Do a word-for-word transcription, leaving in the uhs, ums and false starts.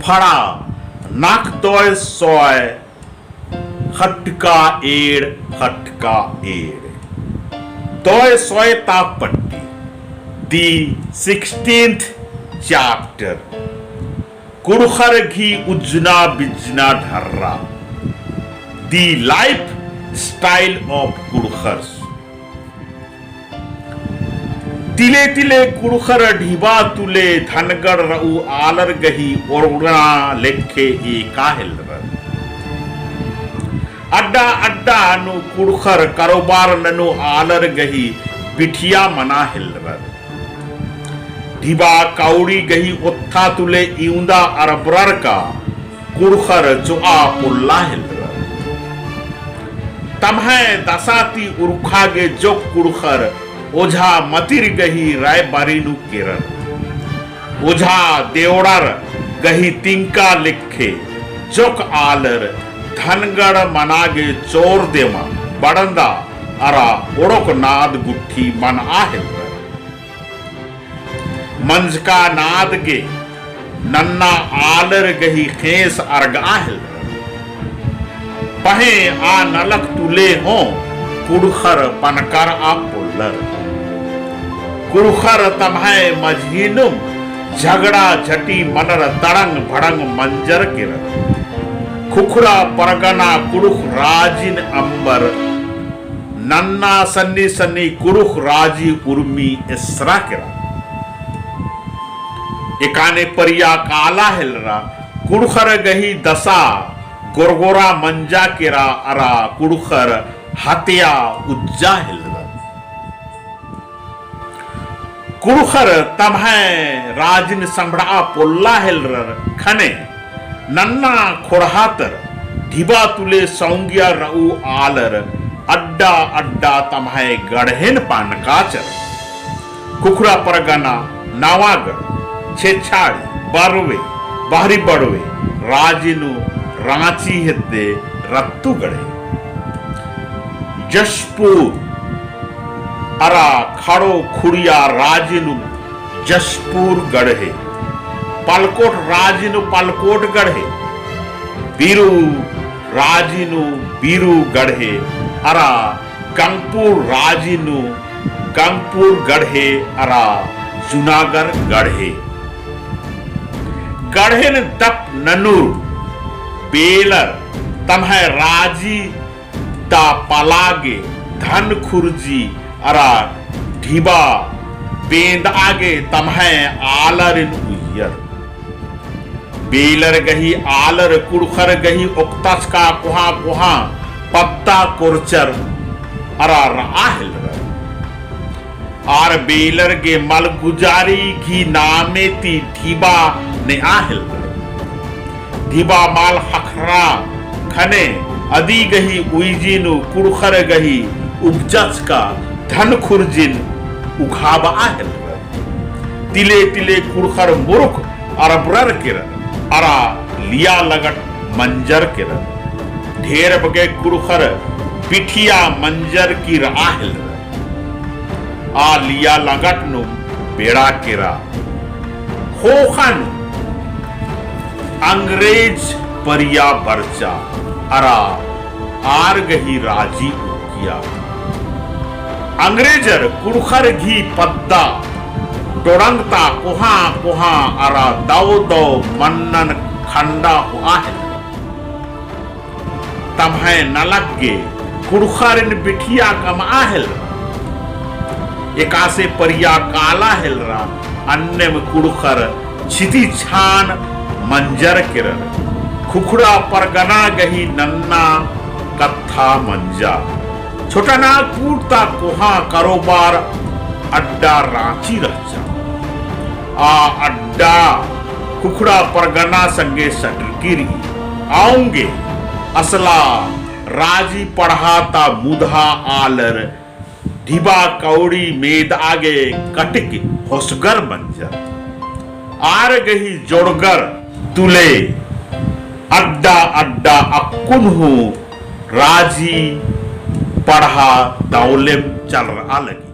फड़ा नक दौय सौय खटका एड़, खटका एड़। दौय सौय ता पट्टी, the sixteenth chapter। कुँड़ुख़र गही उज्जना बिज्जना ढर्रा, the lifestyle of कुँड़ुख़र्स। तिले तिले कुँड़ुख़र ढिबा तुले धनगढ़ रऊ आलर गही ओड़गना लेखे एका हेलरर। अड्डा अड्डा नू कुँड़ुख़र करोबार ननू आलर गही बिठिया मना हेलरर। ढिबा कौड़ी गही ओत्था तुले इवंदा अरबरर का कुँड़ुख़र चोआ पोल्ला हेलरर। तम्है दसा ती उरखा गे जोक कुँड़ुख़र ओझा मतिर गही रायबारी नू केरर। ओझा देवड़र गही तिंका लेखे जोक आलर धनगढ़ मना गे चोर देवा बड़ंदा अरा ओड़ोक नाद गुट्ठी मनआ हेलरर। मंजका नाद गे नन्ना आलर गही ख़ेंस अरगआ हेलरर। पहें आ नलख तुले हों कुँड़ुख़र पनकारआ पोल्लर। कुँड़ुख़र तम्है मझी नुम झगड़ा झटी मनर तड़ंग भड़ंग मंजर केरर। खुखरा परगना कुँड़ुख़ राजिन अम्बर नन्ना सन्नी सन्नी कुँड़ुख़ राजी उर्मी एसरा केरा। एकाने परिया काला हेलरा कुँड़ुख़र गही दसा गोरगोरा मंजा केरा अरा कुँड़ुख़र हत्या उज्जा हेलरा। कुँड़ुख़र तम्है राजिन संभड़आ पोल्ला हेलरर ख़ने नन्ना ख़ोंड़हा तर ढिबा तुले सौंगिया रऊ आलर अड्डा अड्डा तम्है गढ़ेन पानकाचर। खुखरा परगना, नवागढ़, छेछाड़ी, बरवे, बहरी बड़वे, राजी नू राँची हेद्दे रत्तू गढ़े। जशपुर अरा खड़ो खुड़िया राजी नू जशपुर गढ़े। पलकोट राजी नू पलकोट गढ़े। बिरू राजी नू बिरू गढ़े। अरा गंगपुर राजी नू गंगपुर गढ़े अरा जूनागढ़ गढ़े। गढ़ेन दप ननूर बेलर तम्है राजी ता पला गे धन खुर्जी अरा ढिबा बेंदआ गे तम्है आलरिन उइयर। बेलर गही आलर कुँड़ुख़र गही ओक्तचका कोहाँ कोहाँ पद्दा कोरचर अरा रआ हेलरर। आर बेलर गे मलगुजारी गही नामे ती ढिबा नेआ हेलरर। ढिबा मल ख़क्खरा ख़ने अदी गही उइजी नू कुँड़ुख़र गही उपजचका धन खुर्जिन उघाबआ हेलरर। तिले तिले कुँड़ुख़र मुरुख अरबरर केरर अरा लिया लगट मंजर केरर। ढेर बग्गे कुँड़ुख़र बिठिया मंजर की रआ हेलरर। आ लिया लगट नू बेड़ा केरा। ख़ोख़ा नू अंग्रेज परिया बरचा अरा आर गही राजी उक्किया। अंग्रेजर कुँड़ुख़र गही पद्दा टोड़ंग ता कोहाँ कोहाँ अरा दव दव मन्नन खंडा होआ हेलरा। तम्है नलख गे कुँड़ुख़रिन बिठिया कमआ हेलरा। एकासे परिया काला हेलरा, अन्नेम कुँड़ुख़र छिती छान मंजर केरर। खुखड़ा परगना गही नन्ना कत्था मंजा। छोटानागपुर ता कोहाँ करोबार अड्डा राँची रहचा। आ अड्डा खुखड़ा परगना संगे सटरकी रई। अउंगे असला राजी पड़हा ता मुदहा आलर ढिबा कौड़ी मेदआ गे कटिक होसगर मंजर। आर गही जोड़गर तुले अड्डा अड्डा अक्कुन हूँ राजी पड़हा दौलेम चलरआ लगी।